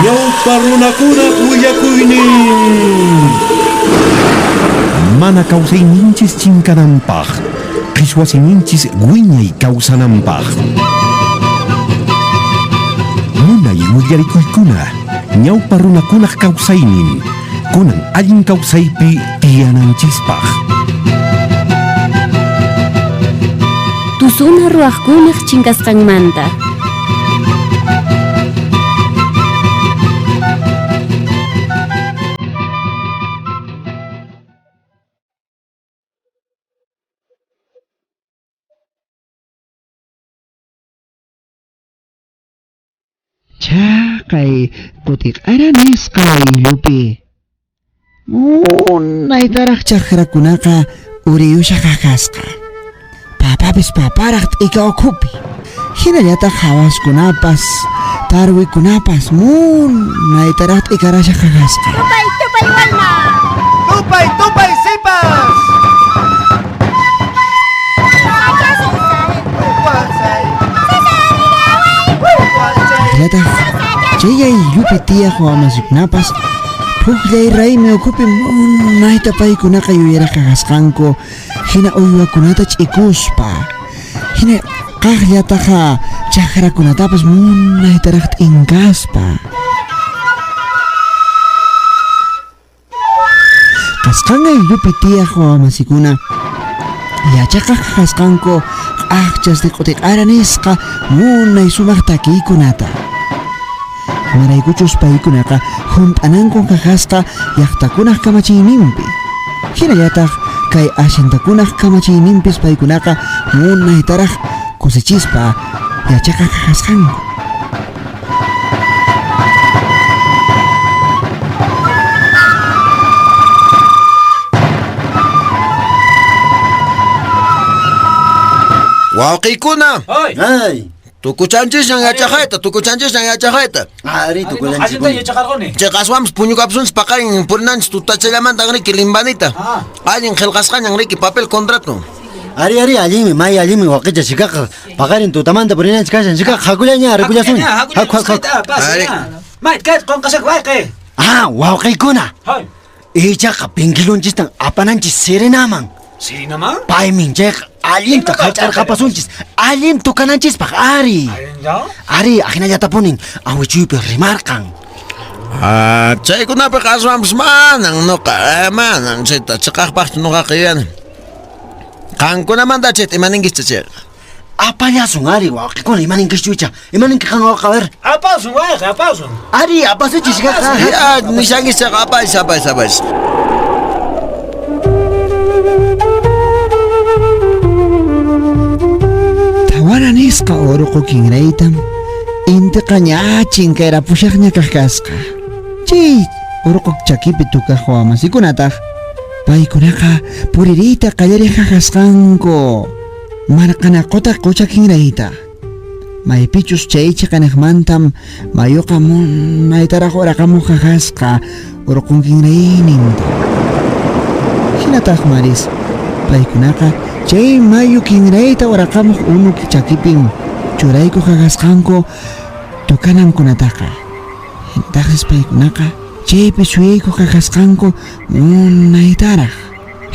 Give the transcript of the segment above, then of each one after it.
Ñawpa runakunaq willakuynin. Mana kawsayninchis chinkananpaq, qhichwa siminchis wiñay kawsananpaq. Munay willarikuykuna, ñawpa runakunaq kawsaynin, kunan allin kawsaypi tiyananchispaq. Tusuna ruwaqkunaq chinkasqanmanta. Chaqay kutiq'ara nisqa ayllupi munaytaraq chakrakunaqa uriyushaqa kasqa. Papapis paparaq t'ika ukhupi. Hinallataq hawaskunapas, tarwikunapas munaytaraq t'ikarashaqa kasqa. Tupay, tupay wayna! Tupay, tupay sipas! Hinallataq chay ayllupi tiyaq wamasikunapas pukllay raymi ukhupi munayta paykunaqa yuyaraq kasqanku hina uywakunata ch'ikuspa hina qaqllataqa chakrakunatapas munaytaraq t'inkaspa. Kasqan ayllupi tiyaq wawamasikuna yachaqaq kasqanku q'aqchas de q'utiq'ara nisqa munay sumaq takiykunata. Imaraykuchus paykunaqa hunt'ananku kakasqa llaqtakunaq kamachiyninpi. Hinallataq kay ashintakunaq kamachiyninpis paykunaqa munaytaraq kusichispa yachaqaq kasqanku. Wawqiykuna! Ay! Tukuchanchisñan yachaqayta, tukuchanchisñan yachaqayta. Ari, tukullanchisñan yachaqarquni. Chayqa aswanpas puñukapusunchis paqarin purinanchis tutachallamanta riki limbanita. Allin qillqasqañan riki papel contrato. Ari, ari, allinmi, may allinmi waqicha chikaqa. Paqarin tutamanta purinanchis kashan chikaqa hakullaña rikullasun. Haku, haku, haku. Ari. May, kay qonqasak wayqi. Ah, wawqiykuna. Hay. Ichaqa pinkilunchistan apananchis Serenaman. Sirinaman? Paymin chayqa allinta hach'arqapasunchis, allin tukananchispaq ari. Ari, ahinallatapunin awichuypi rimarqan. Ah, chaykunapiqa aswanpas manan nuqa, manan chayta chiqaqpaqchu nuqaqa yuyani. Qankunamanta chayta imaninkichis chayqa? Apallasun ari, wawqikuna, imaninkichu icha? Imaninki qan wawqa, a ver. Apasun wayqi, apasun. Ari, apasunchis chikaqa. Ya, nishankis chayqa apaychis, apaychis, apaychis. Thawana nisqa urqu kinraytam intiqa ña chinkayrapusaqña kaq kasqa. Chay urqu chakipi tukaq wawamasikunataq paykunaqa puririyta qallariq kasqanku marqanaquta qucha kinrayta. Maypichus chay chiqaniqmantam mayuqa munaytaraq uraqamuq kasqa urqun kinrayninta. Hinataq maris paykunaqa chay mayu kinrayta uraqamuq unu chakipin churaykuq kasqanku tukanankunataqa. Hinataqsis paykunaqa chaypi suyaykuq kasqanku munaytaraq.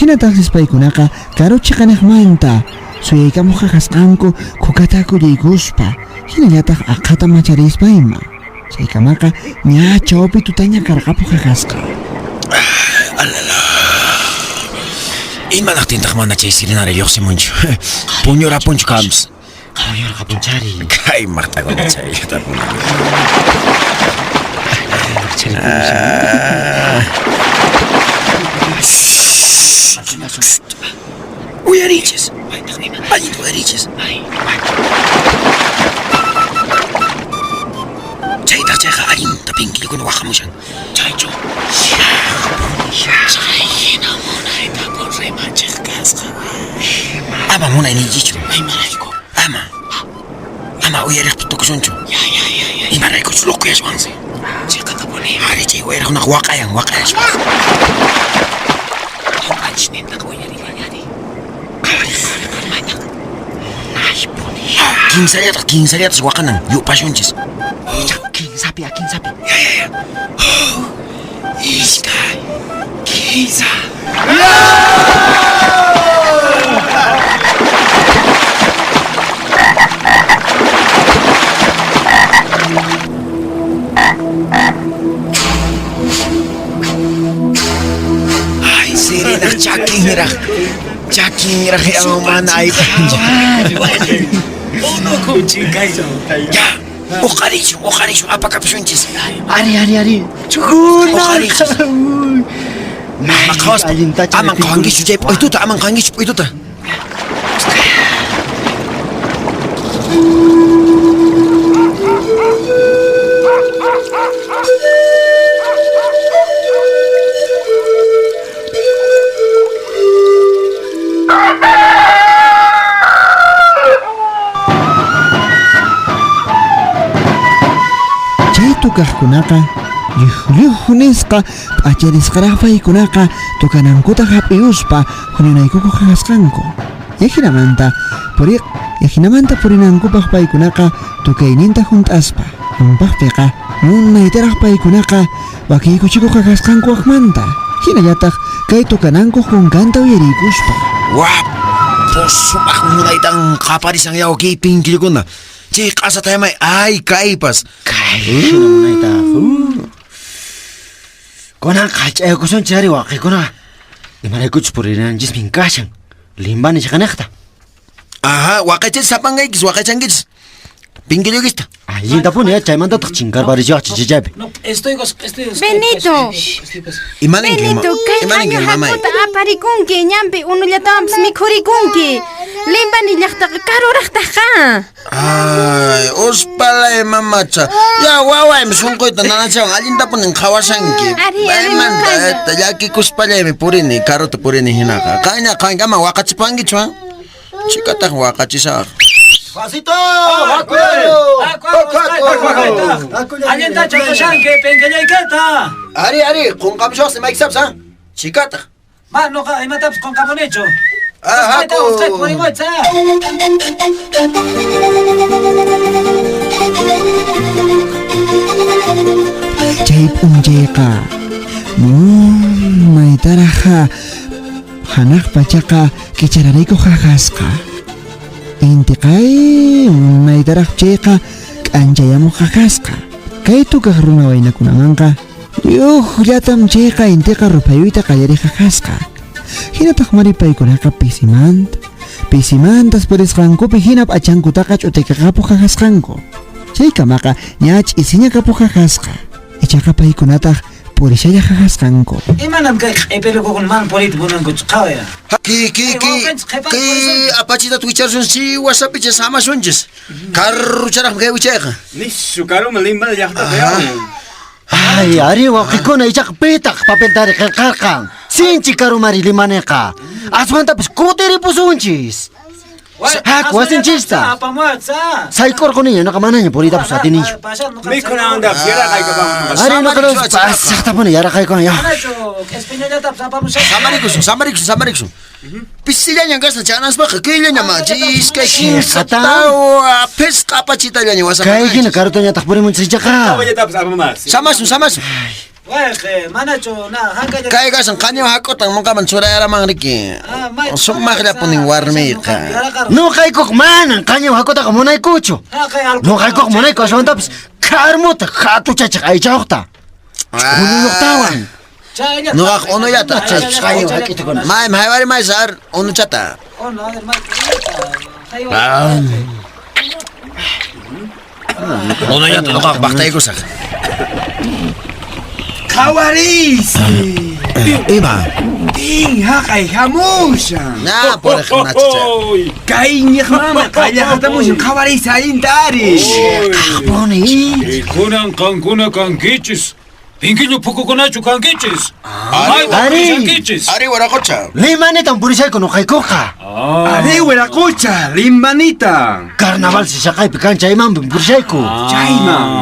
Hinataqsis paykunaqa karu chiqaniqmanta suyaykamuq kasqanku kukata kullaykuspa hinallataq aqhata macharispa ima. Chaykamaqa ña chawpi tutaña karqapuq kasqa. Alala. Imanaqtintaq mana chay sirenara lluqsimunchu? Puñurapunchu kampas. Puñurqapunchari. Kay maqtakuna chayllata puñu. Uyarichis. Allinta uyarichis. Chaytaq chayqa allinta pinkillukuna waqamushan. Chaychu. Chay hina munayta rimachiq kasqa. Ama munayniykichu. Imarayku? Ama. Ama uyariqpi tukusunchu. Ya, ya, ya, ya. Imaraykuchus locoyashwansi. Chiqatapuni. Ari chay wayraqkunaqa waqayan, waqayashwan. Ñuqanchisnintaqa uyarillallari. Kimsallataq, kimsallataq waqanan, yupasunchis. Kinsa kinsapi, kinsapi. Ya, ya, ya. Huk, iskay, kinsa. Ay, sirinaq chakinraq. Chakinraq mana aypanchu. Unukum chinkaychu. Ya, uqarichun, uqarichun, apakapusunchis. Ari, ari, ari. Uqarichun. Ama qhawaspa. Aman qhawankichu chay p'uytuta, aman qhawankichu p'uytuta. Chay tukaqkunaqa lluj nisqa p'acharisqaraq paykunaqa tukanankuta hap'iyuspa huñunaykukuq kasqanku. Yajinamanta purinankupaq paykunaqa tukayninta hunt'aspa. Ñawpaqpiqa munaytaraq paykunaqa wakiykuchikuq kasqanku waqmanta. Hinallataq kay tukanankuq kunkanta uyariykuspa. Wapu sumaq munaytan qaparisan yaw kay pinkillukuna. Chay q'asata yamay ay kaypas. Kay hina munayta. Kunanqa hach'aykusunchis ari waqikuna. Imaraykuchus purinanchismin kashan. Limbani chiqaniqta. Aha, waqaychis sapankaykis, waqaychankichis. Pinkillukista. Allintapuni chaymantataq chinkarparichiwaqchis chichaypi. Benito. Imaninki, Benito, kay imaninki, mamay? hakuta aparikunki, ñanpi unullatawanpas mikhurikunki. Limbani llaqtaqa karuraqtaqqa. Ay, uspalay mamacha. Ya wawaymi sunquyta nanachawan allintapunin qhawashanki. Ari, ari, Paymanta mamacha. llakikuspallaymi purini, karuta purini hinaqa. Qanña qanki ama waqachipankichu, ha? Chikataq waqachisaq. Pasito! Allinta chapashanki, pinkillaykita. Ari, ari, qunqamushawaqsi maykisapis, ha? Chikataq. Ma, noqa imatapas qunqamunichu. Ah, Usqhayta, haku. usqhayta purimuychis, ha? Chay p'unchayqa munaytaraqqa hanaq pachaqa kichararaykuq qaqasqa. Intiqay munaytaraq chayqa k'anchayamuq qaqasqa. Kay tukaq runa waynakunamanqa lluqllatam chayqa intiqa ruphayuyta qallariq qaqasqa. Hinataq mari paykunaqa pisimanta, pisimantas purisqankupi hina p'achankutaqa ch'utikaqapuq qaqasqanku. Chaykamaqa ña ch'isiña kapuq qaqasqa. Ichaqa paykunataq purishalla qaqasqanku. Imanam kay q'ipilukukuna mana puriyta munankuchu, qhawaya. Ki, ki, ki, ki, apachita wicharsun si wasapichis samasunchis. Karrucharaqmi kay wichayqa. Nishu karuman Limbani llaqtata yaw. Ay, ari waqikuna ichaqa pitaq papeltari qillqarqan. Sinchi karumari Limbaniqa. Aswantapas kutiripusunchis. Haku wasinchista. Apamuwachis, Sayk'urquniña noqa manaña puriytapas atinichu. Mikhunantapas yaraqaykapamun. Ari noqa pasaqtapuni yaraqaykuna ya. Manachu k'espiñallatapas apamushaq. Samarikusun, samarikusun, samarikusun. Pisillañan kashan chanaspaqa killaña ma iskay kinsa tawa phisqa apachitallaña Kay hina wasamanchis. karutañataq purimunchis ichaqa. Tawallatapas apamumas. Samasun, samasun. Wayqi, manachu na hankalla. Kay kashan qañiwa hak'utan munqaman churayaraman riki. Sumaqllapunin warmiyqa. Noqaykuq manan qañiwa hak'utaqa munaykuchu. Noqaykuq munayku aswantapas karmuta hatuchachaq aychayuqta. Unuyuqtawan. Noqaq unullata. Chay qañiwa hak'itukuna. Maymi haywari maysa ar unuchata. Unullata noqaq paqtaykusaq. Qhawariysi. Ima? Pin haqay hamushan. Na puriq nachicha. Kay ñiqmama qallaqatamushan qhawariysi allinta ari. Qaqpuni. Kunan qankuna kankichis. Pinkillu phukukunachu kankichis. Mayta Ari. purishankichis. Ari waraqocha. Limanitan purishayku noqaykuqa. Ari wiraqocha, Limbanita. Carnaval sishaqaypi kan chaymanmi purishayku. Chayman.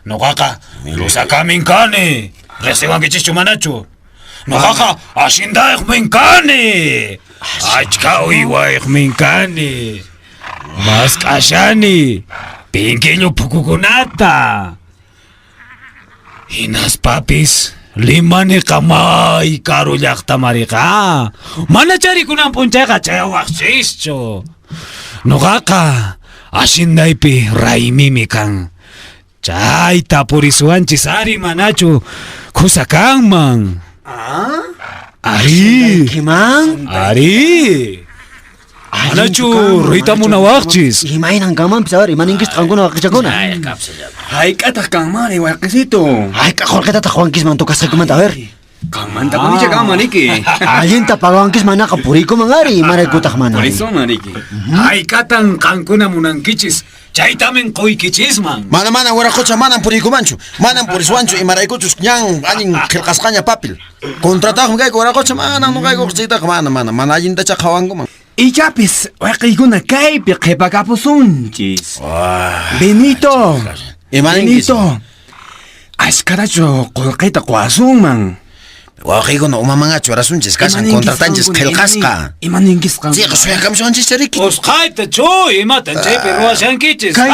Noqaqa Lusakamin kani. Resiwankichischu manachu. Noqaqa ashindayqmin kani. Achka uywayqmin kani. Mask'ashani pinkillu phukukunata. Hinaspapis Limaniqa may karu llaqtamariqa. Mana charikunan p'unchayqa chayawaqchischu. Nuqaqa ashindaypi raymimi kan. Chayta purisuwanchis ari manachu khusa kanman. Ari. Ari. Manachu riyta munawaqchis. Imaynan kanmanpis, a ver, imaninkichis qankuna waqichakuna? Hayk'ataq kanmari wayqisito? Hayk'a qolqetataq qowankisman tocasqaykumanta, a ver. Qanmanta punicha kanman riki. Allinta pagawankis manaqa puriykuman ari, imaraykutaq mana. Purisunman riki. Hayk'atan qankuna munankichis, chaytamin qoykichisman. Mana, mana, wiraqocha, manan puriykumanchu. Manan purisuwanchu, imaraykuchus ñan allin qillqasqaña papel. Contrataqmi kayku wiraqocha, manan noqaykuqa chaytaqa, mana, mana, mana allintacha qhawankuman. Ichapis wayqiykuna kaypi qhipakapusunchis. Benito, Imaninkis? Benito, ashkarachu qolqeta qowasunman. Wawqiykuna umamangachu rasunchis kashan contratanchis qillqasqa. Imaninkis qan? Chayqa suyakamushanchis riki. Usqhayta chuy, imatan chaypi ruwashankichis. Kay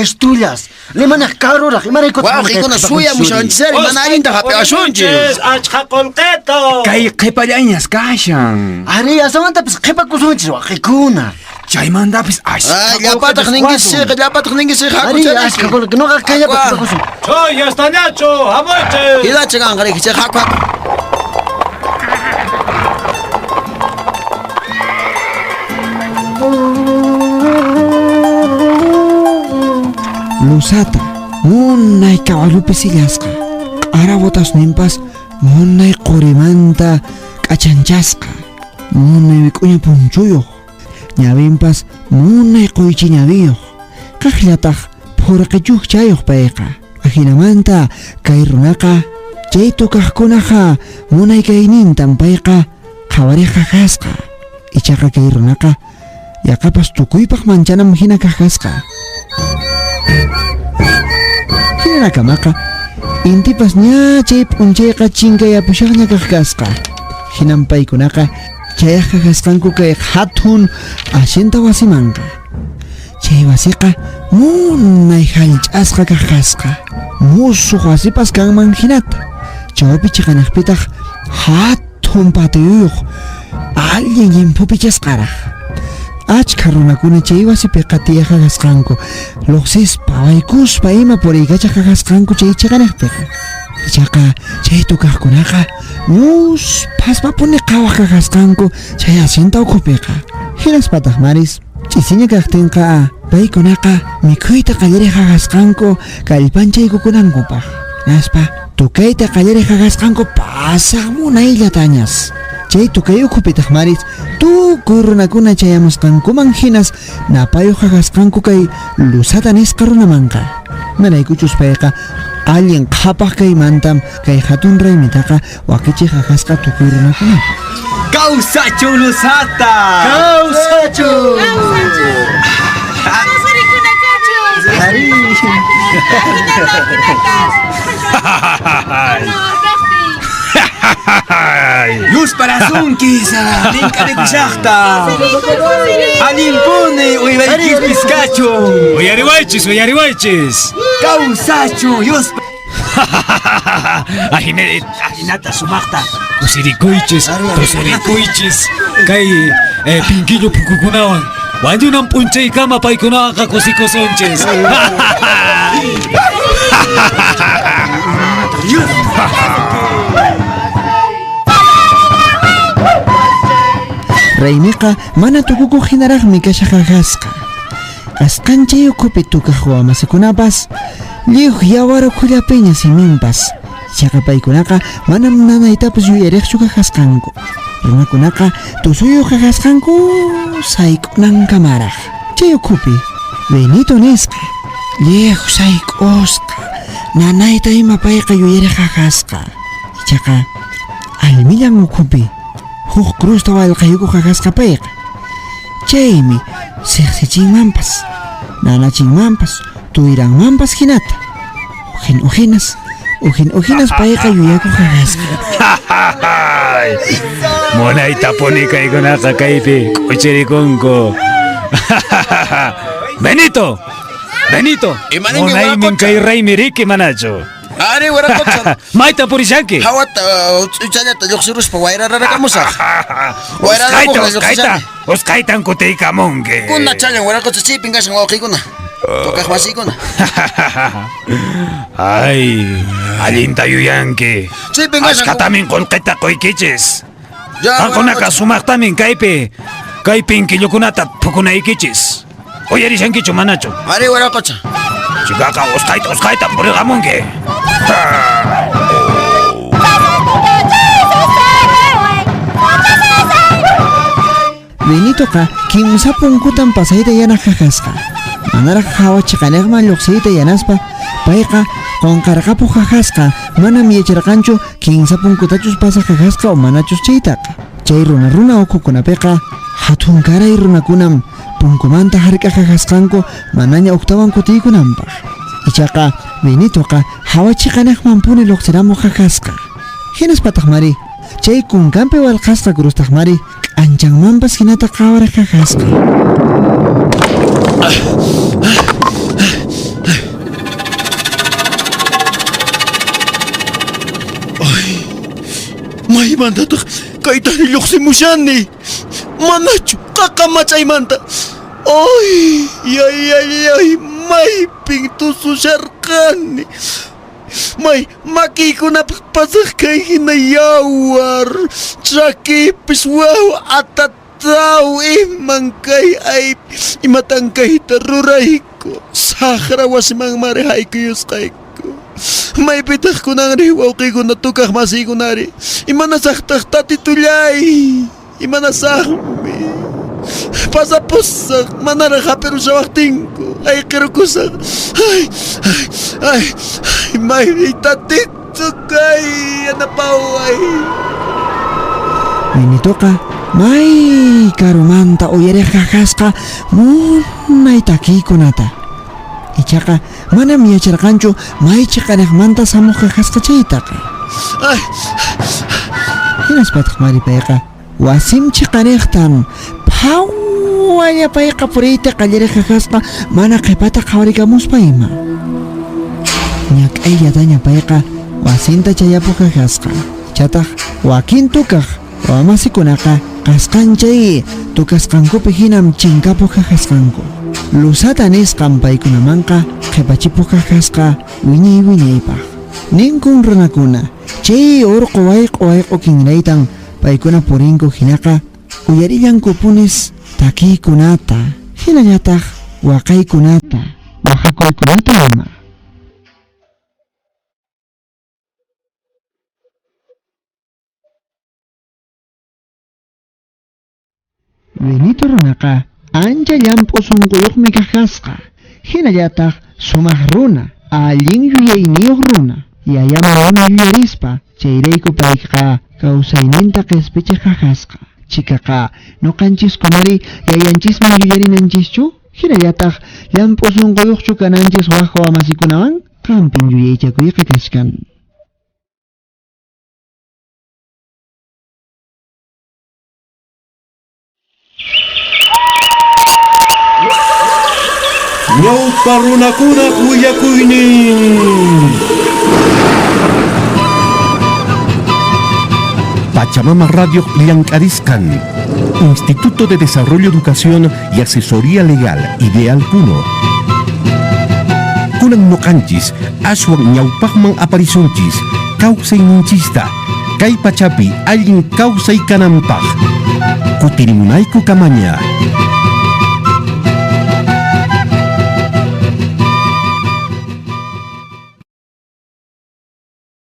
sutullas, kay Limanaq karuraq, imaraykutaq Wawqiykuna suyamushanchis ari, mana allinta hap'iwasunchis. Achka qolqeta. Kay qhipallañas kashan. Ari, asamantapis qhipakusunchis wawqiykuna. Chaymantapis ashka Ay, llapataq ninkichis chayqa, llapataq ninkichis chayqa, Ari, haku ashka qolqe, noqa kayllapaq qhipakusun. Chuy, yastañachu, hamuychis. Hilacha kanqa riki, chayqa, haku, haku. Lusata munay caballopi sillasqa, q'ara botasninpas munay qurimanta k'achanchasqa, munay wik'uña punchuyuq, ñawinpas munay quychi ñawiyuq, kaqllataq phurqichukchayuq payqa. Ajinamanta kay runaqa chay tukaqkunaqa munay kaynintan payqa qhawariqqa kasqa. Ichaqa kay runaqa yaqapas tukuypaq manchanam hina kaq kasqa. Hinakamaqa intipas ña chay p'unchayqa chinkayapushaqña kaq kasqa. Hinan paykunaqa chayaqqa kasqanku kay hatun ashinta wasimanqa. Chay wasiqa munay hallch'asqa kaq kasqa. Musuq wasipas kanman hinata. Chawpi chiqanaqpitaq hatun patiyuyuq allin llimphupi chasqaraq. Achka runakuna chay wasipiqa tiyaqqa kasqanku, luqsispa, waykuspa ima puriykachaqqa kasqanku chay chiqanaqpiqa. Ichaqa chay tukaqkunaqa ñuspaspapuni qhawaqqa kasqanku chay asinta ukhupiqa. Hinaspataq maris ch'isiña kaqtinqa paykunaqa mikhuyta qallariqqa kasqanku kallpanchaykukunankupaq. Hinaspa tukayta qallariqqa kasqanku pasaq munayllatañas. Chay tukay ukhupitaq maris tukuy runakuna chayamusqankuman hinas napayuqqa kasqanku kay Lusata nisqa runamanqa. Manaykuchus payqa allin qhapaq kaymantam kay hatun raymitaqa wakichiqqa kasqa tukuy runakunapaq. Kawsachun Lusata! Kawsachun! Kawsarikuna kachun! Yus parasunki, mink'arikushaqta. Allinpuni uywaykispis kachun. Uyariwaychis, uyariwaychis. Kawsachun, yus. Ajinata sumaqta kusirikuychis, tusurikuychis. Kay pinkillu phukukunawan wañunan p'unchaykama paykunawanqa kusikusunchis. Raymiqa mana tukukuq hinaraqmi kashaqqa kasqa. Kasqanchay ukhupi tukaq wamasikunapas lliw yawar ukhullapiña siminpas. Ichaqa paykunaqa manam nanaytapas yuyariqchu kasqanku. Runakunaqa tusuyuq kasqanku sayk'unankamaraq. Chay ukhupi Benito nisqa lliw sayk'usqa nanayta ima payqa yuyariqqa kasqa. Ichaqa almillan ukhupi huk cruzta wallqayukuqqa kasqa payqa. Chaymi siqsichinmanpas, nanachinmanpas, tuyranmanpas hinata. Ujin ujinas, ujin ujinas payqa yuyakuqqa kasqa. Munaytapuni kaykunaqa kaypi k'uchirikunku. Benito! Benito! Munaymin kay raymi riki manachu. Ari wiraqocha. Mayta purishanki. Hawata uchallata lluqsiruspa wayrararakamusaq. Usqayta, usqaytan kutiykamunki. Kuna challan wiraqocha chaypin kashan wawqiykuna. Tukaq masiykuna. Ay, allinta yuyanki. Chaypin kashan. Ashkatamin qullqita quykichis. Qankunaqa sumaqtamin kaypi kay pinkillukunata phukunaykichis. Uyarishankichu manachu? Ari wiraqocha. Chikaqa usqayta usqayta puriqamunki. Benitoqa kimsa punkutan pasayta yanaqaqasqa. Manaraq hawa chiqaniqman lluqsiyta yanaspa payqa qunqarqapuq qaqasqa manam yacharqanchu kinsa punkutachus pasaq qaqasqa o manachus chaytaqa. Chay runa runa ukhukunapiqa hatunkaray runakunam punkumanta hark'aq qaqasqanku manaña uktawan kutiykunanpaq. Ichaqa Benitoqa hawa chiqaniqmanpuni lluqsiramuq qaqasqa. Hinaspataq mari chay kunkanpi walqasqa cruztaq mari k'anchanmanpas hinata qhawaraq qaqasqa. Ay, maymantataq kaytari lluqsimushani. Manachu qaqa machaymanta. Ay, yayayay, maypin tususharqani. May makiykunapas pasaq kay hina yawar. Chakipis waw atataw iman kay ay imatan kayta rurayku. Saqra wasiman mari haykuyusqayku. Maypitaq kunanri wawqiykuna tukaq masiykunari. Imanasaqtaq tatitullay. Imanasaqmi. Pasapusaq manaraq hapirushawaqtinku. Ayqirukusaq. Ay, ay, ay, mayri tatito kay yanapaway. Benitoqa may karumanta uyariq qaqasqa munay takiykunata. Ichaqa manam yacharqanchu may chiqaniqmanta samuq qaqasqa chaytaqa. Ay. Hinaspataq mari payqa wasim chiqaniqtan phawalla payqa puriyta qallariq qaqasqa mana qhipata qhawarikamuspa ima. Ñak'ayllataña payqa wasinta chayapuq qaqasqa. Chataq wakin tukaq wamasikunaqa qasqanchay tukasqankupi hinam chinkapuq qaqasqanku. Lusata nisqan paykunamanqa qhipachipuq qaqasqa wiñay wiñaypaq. Ninkun runakuna chay urqu wayq'u wayq'u kinraytan paykuna purinku hinaqa uyarillankupunis takiykunata hinallataq waqaykunata waqakuykunata ima. Benito runaqa ancha llamp'u sunquyuqmi kaqasqa. Hinallataq sumaq runa, allin yuyayniyuq runa. Yayaman ima yuyarispa chayrayku payqa kawsayninta qispichiq qaqasqa. Chikaqa nuqanchiskunari yayanchisman yuyarinanchischu? Hinallataq llamp'u sunquyuqchu kananchis wak wamasikunawan? Qampin yuyaychakuyqa kachkan. Ñawpa runakunaq willakuynin. Pachamama Radio llank'arisqan. Instituto de Desarrollo, Educación y Asesoría Legal, Ideal Puno. Kunan nuqanchis, aswan ñawpaqman aparisunchis, kawsayninchista, kay pachapi allin kawsay kananpaq. Kutirimunayku kamaña.